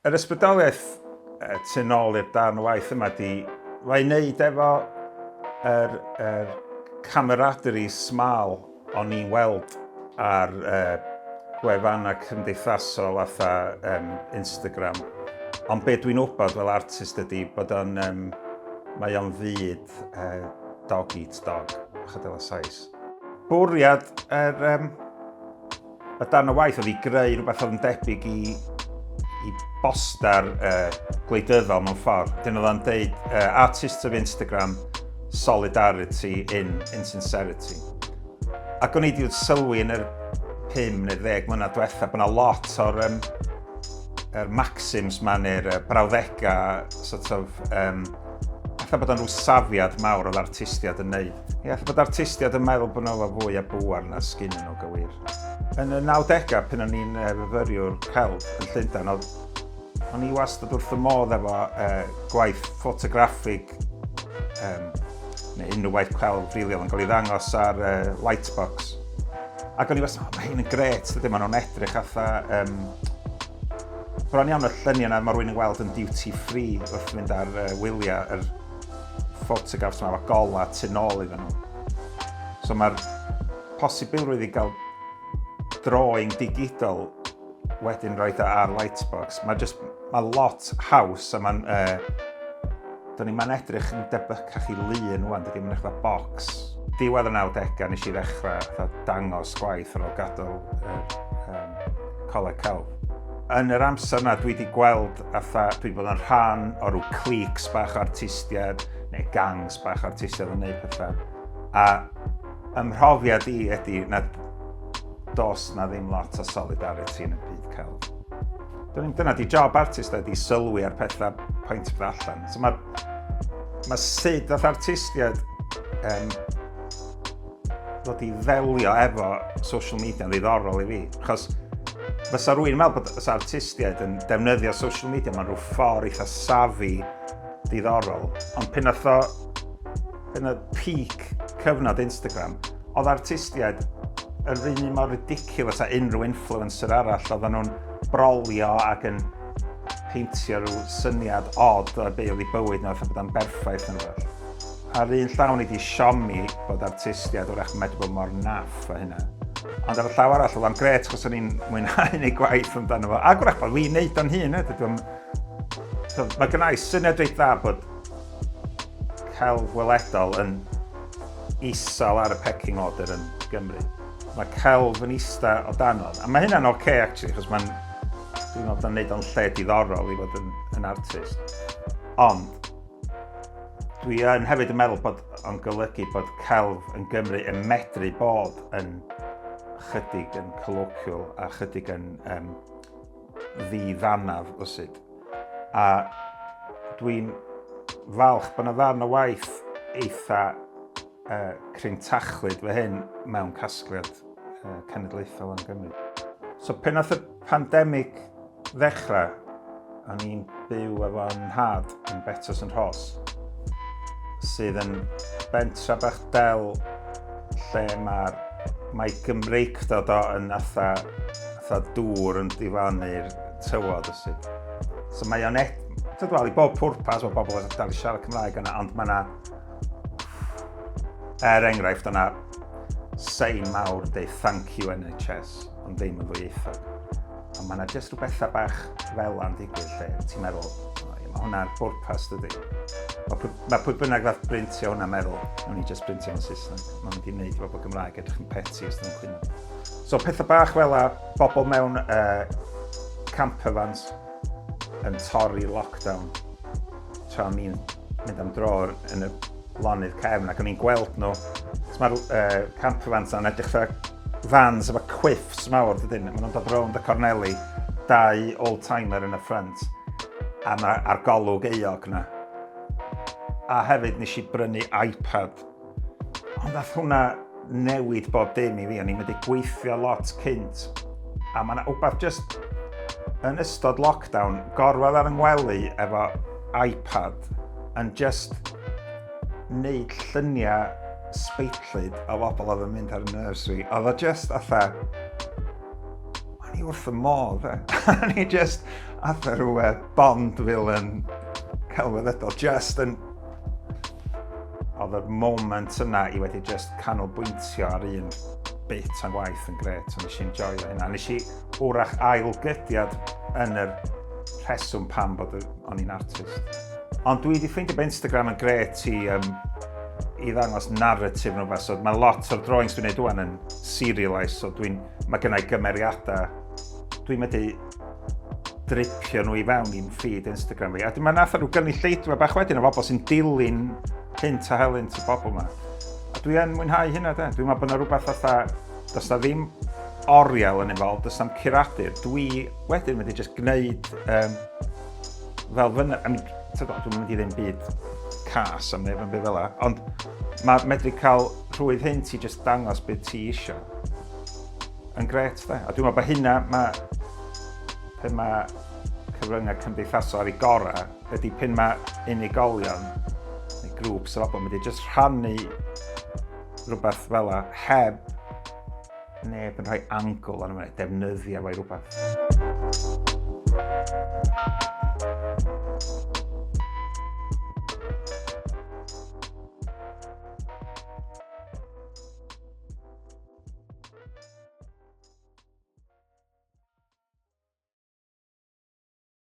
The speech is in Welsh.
Yr ysbrydoliaeth tu nôl i'r darn o waith yma di, mae'n neud efo yr, yr camaraderie smal o'n i'n weld ar gwefannau cymdeithasol fatha Instagram. Ond be dwi'n wybod fel artist ydy bod o'n, mae o'n fyd dog eat dog, chydig o Sais. Bwriad yr, y darn o waith oedd i greu rhywbeth oedd yn debyg i bostar gwleidyddol mewn ffordd. Dyn oedd o'n deud "Artists of Instagram, solidarity in insincerity". Ac o'n i wedi sylwi yn yr 5 neu 10 mlynedd diwetha bod yna lot o'r yr maxims ma neu'r brawddegau sort of, fatha bod o'n rhyw safiad mawr oedd artistiaid yn neud. Ie, fatha bod artistiaid yn meddwl bod nhw efo fwy o bŵer na sgyn nhw gywir. Yn y 90au, pan o'n i'n fyfyriwr celf yn Llundain, oedd o'n i wastad wrth y modd efo gwaith ffotograffig neu unrhyw waith celf rili oedd yn cael ei ddangos ar lightbox. Ac o'n i wastad, oh, mae hyn yn gret, dydy, maen nhw'n edrych fatha bron iawn y lluniau yna mae rhywun yn gweld yn duty free wrth fynd ar wyliau, yr ffotograffs yma efo gola tu nôl iddyn nhw. So mae'r posibilrwydd i gael drawing digidol wedyn roed o ar lightbox, mae just, mae lot haws a mae'n, do'n i'n mae'n edrych yn debycach i lun wan, dydy, mae'n edrych fel box. Diwedd y 90au nes i ddechrau fatha dangos gwaith ar ôl gadael yr Coleg Celf. Yn yr amser yna dwi wedi gweld fatha, dwi wedi bod yn rhan o ryw cliques bach o artistiaid neu gangs bach o artistiaid yn gwneud pethau. A ym mhrofiad i ydy na does na ddim lot o solidarity yn y byd celf. Dyna di job artist ydy sylwi ar pethau, pwynt pethau allan. So mae, mae sut fath artistiaid ddod i ddelio efo social media yn ddiddorol i fi. Achos fysa rwy'n meddwl bod fysa artistiaid yn defnyddio social media mewn rhyw ffordd eitha savvy diddorol. Ond pan nath o, yn y peak cyfnod Instagram, oedd artistiaid yr un un mor ridiculous a unrhyw influencer arall. Oedden nhw'n brolio ac yn peintio rhyw syniad odd o be oedd i bywyd nhw, fatha bod o'n berffaith yn rhywbeth. Ar un llaw ni di siomi bod artistiaid wrach yn medru bod mor naff a hynna. Ond ar y llaw arall, oedd o'n gret achos o'n i'n mwynhau neud gwaith amdano fo. A gwrach bod fi'n neud o'n hun, eh? So, mae gennau syniad reit dda bod celf weledol yn isel ar y pecking order yn Gymru. Mae celf yn ista o danodd. A mae hynna'n oce, okay, actually, achos mae'n, dwi'n meddwl bod o'n neud o'n lle diddorol i fod yn artist. Ond, dwi yn hefyd yn meddwl bod o'n golygu bod celf yn Gymru yn medru bod yn chydig yn colloquial a chydig yn ddi-ddanaf rywsut. A dwi'n falch bod yna ddarn o waith eitha crintachlyd fy hyn mewn casgliad cenedlaethol yn Gymru. So pan nath y pandemig ddechrau, o'n i'n byw efo nhad yn Betws yn Rhos, sydd yn bentra bach del lle mae'r mae Gymreictod o yn fatha dŵr yn difanu'r tywod ysyd. So mae o'n et... Wel, i bob pwrpas, mae bobl yn dal i siarad Cymraeg yna, ond mae yna, er enghraifft, yna sein mawr deud "Thank you NHS", ond ddim yn ddwyieithog. Ond mae yna jyst rhywbethau bach fel yna'n digwydd lle ti'n meddwl, oh, ie, mae hwnna'n bwrpas dydy. Mae pwy bynnag ddath brintio hwnna'n meddwl, nawn ni just brintio yn Saesneg. Mae'n mynd i wneud i bobl Gymraeg edrych yn petty os nhw'n cwyno. So pethau bach fel a bobl mewn camper vans yn torri lockdown tra o'n i'n mynd am dro yn y lonydd cefn ac o'n i'n gweld nhw. So mae'r camper vans yna'n edrych fatha vans efo quiffs mawr, dydyn? Maen nhw'n dod rownd y corneli, dau old-timer yn y ffrynt, a mae ar golwg euog na. A hefyd nes i brynu iPad. Ond nath hwnna newid bob dim i fi. O'n i'n mynd i gweithio lot cynt. A mae yna wbath just yn ystod lockdown, gorwedd ar yng ngwely efo iPad yn just neud lluniau sbeitlyd o bobl oedd yn mynd ar y nursery. Oedd o just fatha, O'n i wrth y modd, e. O'n i just, atha rhyw Bond villain celfyddydol, just yn... Oedd y moment yna i wedi just canolbwyntio ar un bit o'n gwaith yn gret, so nes i enjoyo hynna. Nes i wrach ailgydiad yn yr rheswm pam bod o'n i'n artist. Ond dwi wedi ffeindio bod Instagram yn gret i ddangos narrative nhw beth. So mae lot o'r drawings dwi'n neud wan yn serialised, so mae gennau gymeriadau. Dwi'n medru dripio nhw i fewn i'n feed Instagram fi. A dwi'n nath rhyw gynulleidfa bach wedyn o bobl sy'n dilyn hynt a helynt y bobl yma. A dwi yn mwynhau hynna, de. Dwi'n meddwl bod yna rhywbeth fatha, does na ddim oriel yn involved, does na'm curadur. Dwi wedyn wedi just gwneud fel fyny, I mean, dwi'n mynd i ddim byd cas am neb yn byd fel la, ond mae medru cael rhwydd hyn ti just dangos beth ti isio yn gret, de. A dwi'n meddwl bod hynna, mae, pan mae cyfryngau cymdeithasol ar ei gorau, ydy pan mae unigolion neu grŵps o bobl mynd i just rhannu rhywbeth fel la heb neb yn rhoi angle arno fo, defnyddio fo i rhywbeth.